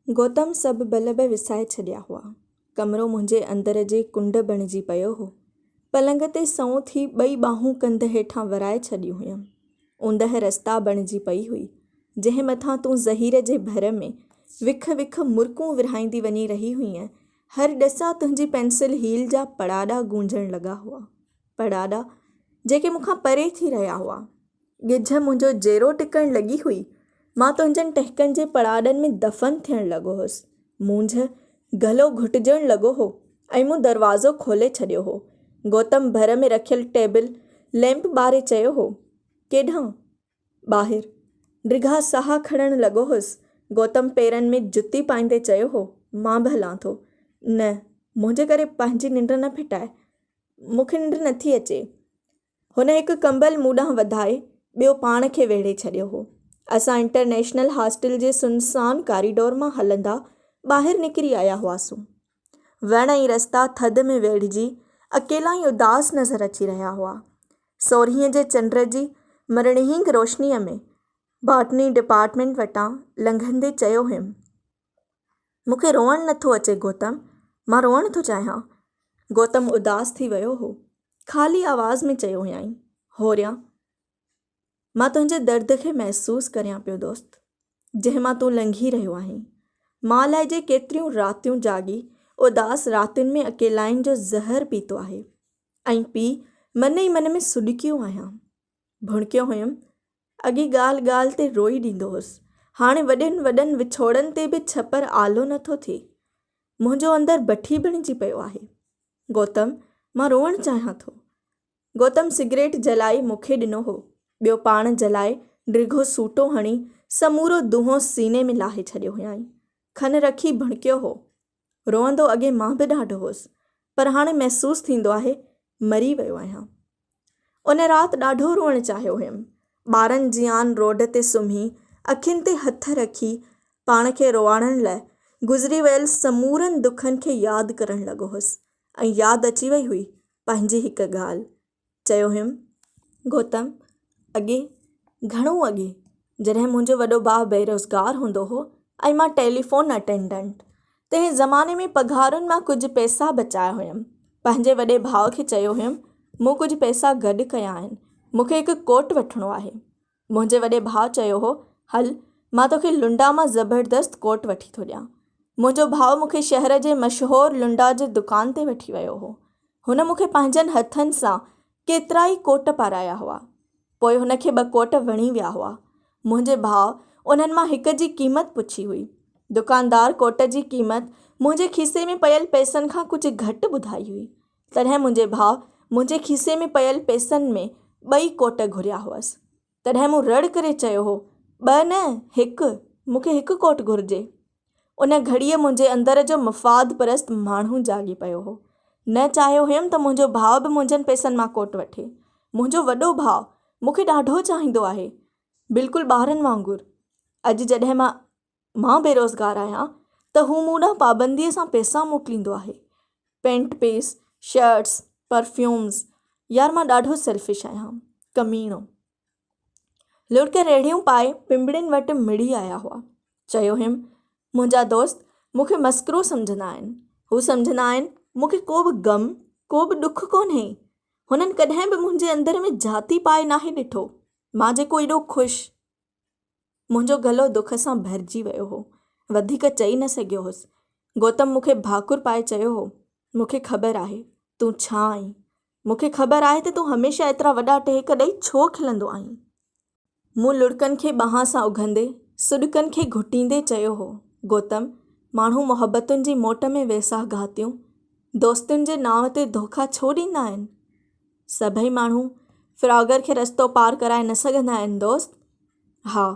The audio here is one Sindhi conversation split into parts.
گوتم سڀ بلب وسائي ڇڏيا هئا. ڪمرو منهنجي اندر جي ڪنڊ بڻجي پيو هو. پلنگ تي سنئون ٿي ٻئي ٻانهون ڪنڌ هيٺان ورائي ڇڏيون هيم. اوندهه رستا بڻجي پئي هئي، جنهن مٿان تون ظهير جي ڀر ۾ وک وک مرڪون ورهائيندي وڃي رهي هئينء. هر ڏسا تنهنجي پينسل هيل جا پڙاڏا گونجڻ لڳا هئا. پڙاڏا، جيڪي مون کان پري ٿي رهيا هئا. ڳجهه منهنجو جيرو ٽڪڻ لڳي هئي. مان تنهنجن ٽهڪن جي پڙاڏن ۾ دفن ٿيڻ لڳو هوس. مونجهه گلو گهٽجڻ لڳو هو ۽ مون دروازو کولي ڇڏيو هو. گوتم ڀر ۾ رکيل ٽيبل ليمپ ٻاري چيو هو، ڪيڏانهن؟ ٻاهر. ڊگها ساهه کڻڻ لڳو هوس. گوتم پيرن ۾ جتي پائيندي چيو هو، مان به هلان ٿو. نه، منهنجي ڪري پنهنجي ننڊ نه ڦٽاء. مون کي ننڊ نٿي اچي. هن هڪ ڪمبل مون ڏانهن وڌائي ٻيو پاڻ کي ويڙهي ڇڏيو هو. اسان انٽرنيشنل هاسٽل جي سنسان ڪاريڊور مان هلندا ٻاهر نڪري آيا هئاسون. وڻ ۽ رستا ٿڌ ۾ ويڙهجي اڪيلا ۽ اداس نظر اچي رهيا هئا. سورهيه جي چنڊ جي مرڻينگ روشنيء ۾ باٽني ڊپارٽمينٽ وٽان لنگهندي چيو هيم. مون کي روئڻ نه ٿو اچي گوتم، مان روئڻ ٿو چاهيان. گوتم اداس ٿي ويو هو. خالي آواز ۾ چيو هيائين، هوريان، مان تنهنجي درد کي محسوس ڪريان پيو دوست، جنهن مان تون لنگهي رهيو آهين. مان الائجي ڪيتريون راتيون جاڳي اداس راتين ۾ اڪيلائين جو زهر پيتو آهي ۽ پي من ئي من ۾ سڏڪيو آهيان. ڀڻڪيو هيم. اڳي ڳالهه ڳالهه تي روئي ڏيندو هوس. هاڻي وڏن وڏن وڇوڙن تي به ڇپر آلو نه ٿو ٿئي. منهنجو اندر بٺي بڻجي پيو آهي. گوتم، مان روئڻ چاهيان ٿو. گوتم سگريٽ جلائي مون کي ڏنو هو. ٻيو پاڻ جلائي ڊگهو سوٽو هڻي سمورو دونهون سيني ۾ لاهي ڇڏيو هيائين. کن رکي ڀڻڪيو هو. روئندو اڳي مان به ڏاڍو هوس، پر هاڻي محسوس ٿيندو آهي مري ويو آهيان. ان رات ڏاڍو روئڻ چاهيو هيم. ٻارن جيان روڊ تي سمهي، اکين تي هٿ رکي، پاڻ کي روئاڙڻ لاء گذري ويل سمورن دکن کي ياد ڪرڻ لڳو هوس ۽ ياد اچي وئي هئي پنهنجي هڪ ڳالهه. چيو هيم. گوتم، اڳي، گهڻو اڳي، جڏهن منهنجو وڏو ڀاء بيروزگار هوندو هو ۽ مان ٽيليفون اٽينڊنٽ، تنهن زماني ۾ پگهارن مان ڪجهه پئسا بچايا هيم. پنهنجي وڏي ڀاء کي چيو هيم، مون ڪجهه پئسا گڏ ڪيا آهن، مون کي هڪ ڪوٽ وٺڻو آهي. منهنجي وڏي ڀاء چيو هو، هل، مان توکي لنڊا مان زبردست ڪوٽ وٺي ٿو ڏيان. منهنجو ڀاء مون کي شهر جي مشهور لنڊا جي دڪان تي وٺي ويو هو. هن مون کي پنهنجن هٿن سان ڪيترائي ڪوٽ پارايا هئا. پوء هن کي ٻه ڪوٽ وڻي ويا هئا. منهنجي ڀاء انهن مان هڪ جي قيمت پڇي هئي. دڪاندار ڪوٽ جي قيمت منهنجي کيسي ۾ پيل پئسن کان ڪجهه گهٽ ٻڌائي هئي. تڏهن منهنجي ڀاء منهنجي کيسي ۾ پيل پئسن ۾ ٻئي ڪوٽ گهريا هئس. تڏهن مون رڙ ڪري چيو هو، ٻه نه، هڪ، مون کي هڪ ڪوٽ گهرجي. ان گهڙيء منهنجي اندر جو مفاد پرست ماڻهو جاڳي پيو هو. نه چاهيو هيم ته منهنجو ڀاء به منهنجن پئسن مان ڪوٽ وٺي. منهنجو وڏو ڀاء مون کي ڏاڍو چاهيندو آهي. بلڪل ٻارن وانگر. اڄ جڏهن مان مان بيروزگار آهيان ته هو مون ڏانهن پابنديء سان پئسا موڪليندو آهي. پينٽ پيس، شرٽس، پرفيومز. يار مان ڏاڍو سيلفش آهيان. ڪميڻو. لڙڪ ريڙهيون پائي پنبڻين وٽ مڙي آيا هئا. چيو هيم، منهنجا دوست مون کي مسخرو سمجهندا آهن. هو سمجهندا آهن مون کي ڪو به غم، ڪو به ڏک ڪونهي. هنن ڪڏهن به منهنجي اندر ۾ جهاتي پائي ناهي ڏٺو. مان جيڪو ايڏو خوش. منهنجو گلو دک سان ڀرجي ويو هو. وڌيڪ چئي نه سگهيو هوس. گوتم مون کي ڀاڪر پائي چيو هو، مون کي خبر آهي، تون ڇا آهين. مون کي خبر آهي ته تون هميشه ايترا وڏا ٽهڪ ڏئي ڇو کلندو آهين. مون لڙڪن کي ٻانهن سان اگهندي، سڏڪن کي گهٽيندي چيو هو، گوتم، ماڻهو محبتن جي موٽ ۾ ويساهه گهاتيون، دوستين جي نانء تي ڌوکا ڇو ڏيندا آهن؟ سڀئي ماڻهو فراگر کي رستو پار ڪرائي نه سگهندا آهن دوست. ها،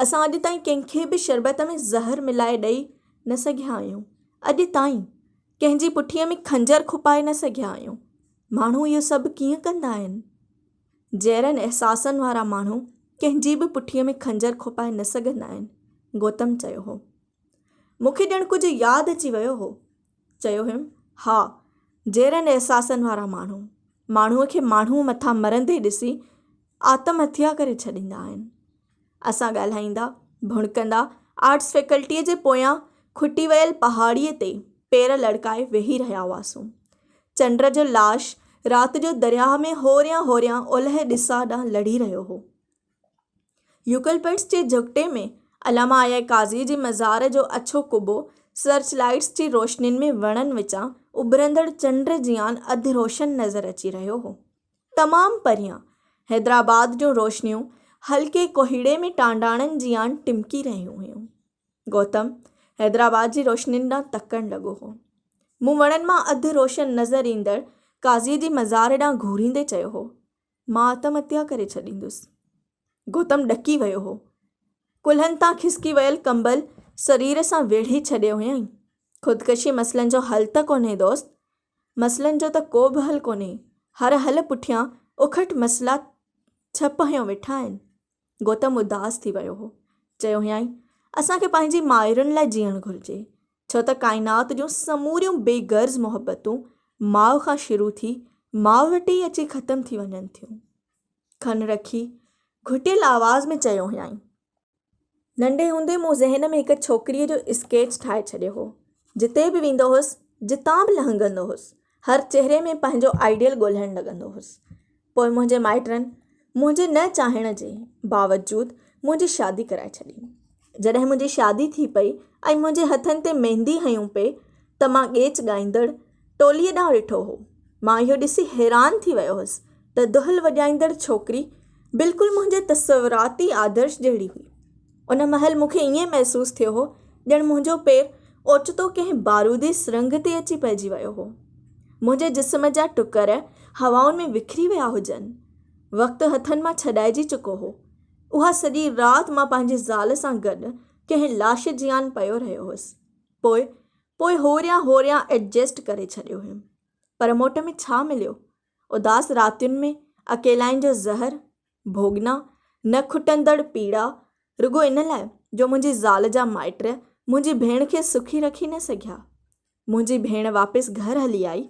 اسان اڄ تائين ڪنهن کي به شربت ۾ زهر ملائي ڏئي نه سگهيا آهيون. اڄ تائين ڪنهن جي پٺيء ۾ خنجر کپائي نه سگهيا آهيون. ماڻهو اهو سڀ ڪيئن ڪندا آهن؟ جهڙن احساسن وارا ماڻهو ڪنهن جي به پٺيء ۾ خنجر کپائي نه سگهندا آهن. گوتم چيو هو. مون کي ڄڻ ڪجهه ياد اچي ويو هو. چيو هيم، ها، جهڙن احساسن وارا ماڻهو، ماڻهوء کي ماڻهوء مٿان مرندي ڏسي آتم هتيا ڪري ڇڏيندا آهن. اسان ڳالهائيندا، ڀڻڪندا آرٽس فيڪلٽيء جي پويان کٽي ويل پهاڙيء تي پير لڙڪائي ويهي رهيا هئاسون. چنڊ جو لاش رات جو درياهه ۾ هوريان هوريان اولهه ڏسا ڏانهن لڙهي رهيو هو. يوڪلپٽس جي جهڳٽي ۾ علامه آء آء قاضيء جي مزار جو اڇو قبو سرچ لائيٽس جي روشنين ۾ وڻن وچان اڀرندڙ چنڊ جيان اڌ روشن نظر اچي رهيو هو. تمام پريان حيدرآباد جون روشنيون هلڪي ڪوهيڙي ۾ ٽانڊاڻن جيان ٽمڪي رهيون هيون. گوتم حيدرآباد جي روشنين ڏانهن تڪڻ لڳو هو. مون وڻن مان اڌ روشن نظر ايندڙ قاضيء جي مزار ڏانهن گهوريندي چيو هو، مان آتم هتيا ڪري ڇڏيندس. گوتم ڏڪي ويو هو. ڪلهن تان کسڪي ويل ڪمبل سرير سان ويڙهي ڇڏيو هيائين. خودڪشي مسئلن جو حل ته ڪونهي دوست. مسئلن جو ته ڪو به حل ڪونهي. هر حل پٺيان اکٽ مسئلا ڇپ هنيو ويٺا آهن. گوتم اداس ٿي ويو هو. چيو هيائين، اسان کي پنهنجي مائرن لاء جيئڻ گهرجي، ڇو ته ڪائنات جون سموريون بي غرض محبتون ماء کان شروع ٿي ماء وٽ ئي اچي ختم ٿي وڃن ٿيون. کن رکي گهٽيل آواز ۾ چيو هيائين. ننڍي هوندي مون ذهن ۾ هڪ ڇوڪريء جو اسڪيچ ٺاهي ڇڏيو هو. جتي به ويندو هوس، جتان به لهنگندو هوس، هر چهري ۾ پنهنجو آئيڊيل ڳولهڻ لڳندو هوس. پوء منهنجي مائٽن منهنجي نه چاهڻ جي باوجود منهنجي شادي ڪرائي ڇڏي. جڏهن منهنجي شادي ٿي پئي ۽ منهنجي هٿن تي ميندي هنيون پئي ته مان ڳيچ ڳائيندڙ ٽوليء ڏانهن ڏٺو هو. مان اهو ڏسي حيران ٿي ويو هوس ته دهل وڄائيندڙ ڇوڪري بلڪل منهنجي تصوراتي آدرش جهڙي هئي. ان مهل مون کي ائين محسوس ٿيو هو ڄڻ منهنجو پير اوچتو ڪنهن بارودي سرنگهه تي اچي پئجي ويو هو. منهنجي جسم جا ٽڪر هوائن ۾ وکري ويا هجن. وقت هٿن مان ڇڏائجي چڪو هو. اها سڄي رات مان پنهنجي زال سان گڏ ڪنهن لاش جيان پيو رهيو هوس. پوء، پوء هوريان هوريان ايڊجسٽ ڪري ڇڏيو هيم. پر موٽ ۾ ڇا مليو؟ اداس راتين ۾ اڪيلائين جو زهر، ڀوڳنا، نه کٽندڙ پيڙا، رڳو ان لاء جو منهنجي زال جا مائٽ منهنجي ڀيڻ کي سکي رکي نه سگهيا. منهنجي ڀيڻ واپس گهر هلي آئي.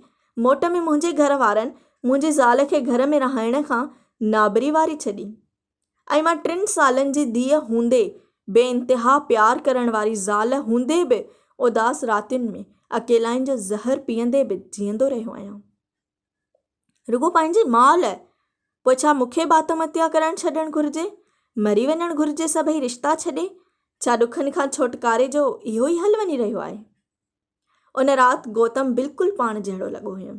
موٽ ۾ منهنجي گهر وارن منهنجي زال کي گهر ۾ رهائڻ کان نابري واري ڇڏي ۽ مان ٽن سالن جي ڌيء هوندي بي انتها پيار ڪرڻ واري زال هوندي به اداس راتين ۾ اڪيلائين جو زهر پيئندي به جيئندو رهيو آهيان. رڳو پنهنجي ماء لاء. پوء ڇا مون کي به آتم هتيا ڪرڻ ڇڏڻ گهرجي؟ مري وڃڻ گهرجي سڀئي رشتا ڇڏي؟ ڇا ڏکن کان ڇوٽڪاري جو اهو ئي حل وڃي رهيو آهي؟ ان رات گوتم بلڪل پاڻ جهڙو لڳو هيم.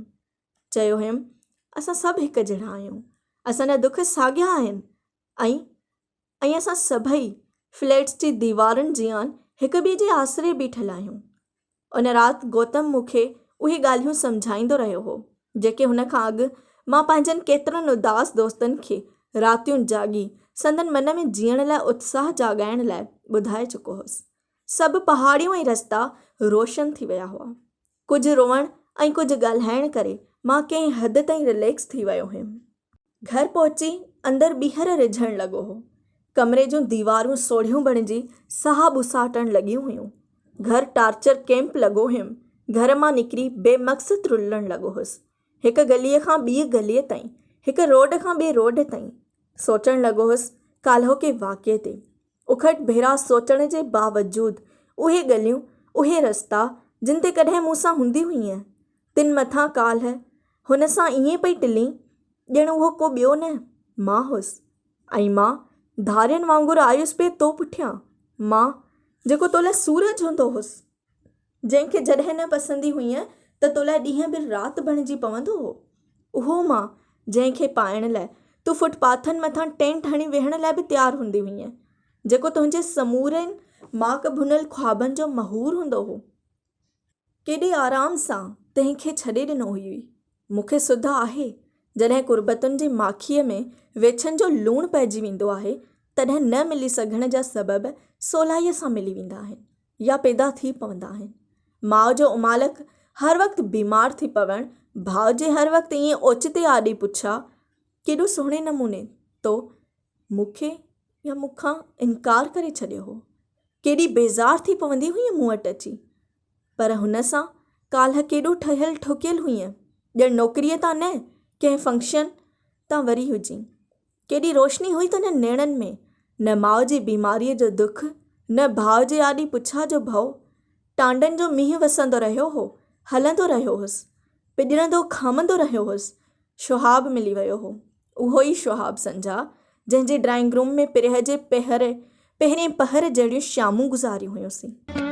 چيو هيم، اسان سڀ هڪ جهڙا آهيون. اسان جا دک ساڳيا آهن ۽ ۽ اسان سڀئي فليٽس جي ديوارن جيان هڪ ٻئي جي آسري بيٺل آهيون. ان رات گوتم مون کي اهي ڳالهيون سمجهائيندو رهيو هو، جيڪي هن کان اڳ مان پنهنجن ڪيترن اداس دوستن کي راتيون جاڳي سندن من ۾ جيئڻ لاء اتساهه جاڳائڻ لاء ٻڌائي چڪو هوس. سڀ پهاڙيون ۽ رستا روشن ٿي ويا هئا. ڪجهه روئڻ ۽ ڪجهه ڳالهائڻ ڪري مان ڪنهن حد تائين رليڪس ٿي ويو هيم. گهر پهچي اندر ٻيهر رجهڻ لڳو هو. ڪمري جون ديوارون سوڙهيون بڻجي ساهه ٻوساٽڻ لڳيون هيون. گهر ٽارچر ڪئمپ لڳو هيم. گهر مان نڪري بي مقصد رلڻ لڳو هوس. هڪ گليء کان ٻيء گليء تائين، هڪ روڊ کان ٻئي روڊ تائين. سوچڻ لڳو هوس ڪالهوڪي واقعي تي. اکٽ ڀيرا سوچڻ جي باوجود اهي ڳليون، اهي رستا، جن تي ڪڏهن مون سان هوندي هئينء، تن مٿان ڪالهه هن سان ائين پئي ٽلين، ڄڻ اهو ڪو ٻيو نه، مان هوس. ۽ مان ڌارين وانگر آيس پئي تو پٺيان. مان، جيڪو تو لاء سورج هوندو هوس. جنهن کي جڏهن نه پسندي هئينء ته تو لاء ڏينهن به رات بڻجي پوندو هو. اهو مان، جنهن کي پائڻ لاء تون فٽ پاٿن مٿان ٽينٽ هڻي ويهڻ لاء به تيار هوندي هئينء. جيڪو تنهنجي سمورين ماڪ ڀنل خوابن جو مهور هوندو هو. ڪيڏي آرام سان تنهن کي ڇڏي ڏنو هيئي. مون کي سڌ آهي، جڏهن قربتن جي ماکيء ۾ ويڇن جو لوڻ پئجي ويندو آهي، تڏهن نه ملي سگهڻ جا سبب سولائيء سان ملي ويندا آهن يا پيدا ٿي پوندا آهن. ماء جو امالڪ هر وقت بيمار ٿي پوڻ، ڀاء جي هر وقت ائين اوچتي آڏي پڇا، ڪيڏو سهڻي نموني تو مون کي يا مون کان انڪار ڪري ڇڏيو هو. ڪيڏي بيزار ٿي پوندي هئينء مون وٽ اچي. پر هن سان ڪالهه ڪيڏو ٺهيل ٺڪيل هئينء، ڄڻ نوڪريء تان نه، ڪنهن فنڪشن تان وري هجين. ڪيڏي روشني هئي تنهنجن نيڻن ۾، نه ماء جي بيماريء جو دک، نه ڀاء جي آڏي پڇا جو ڀؤ. ٽانڊن جو مينهن وسندو رهيو هو. هلندو رهيو هوس. پڄرندو کامندو رهيو هوس. شهاب ملي ويو هو. اهو ئي شهاب سنجها، جنهن جي ڊرائنگ روم ۾ پرهه جي پهر پهرين پهر جهڙيون شامون گذاريون هيونسين.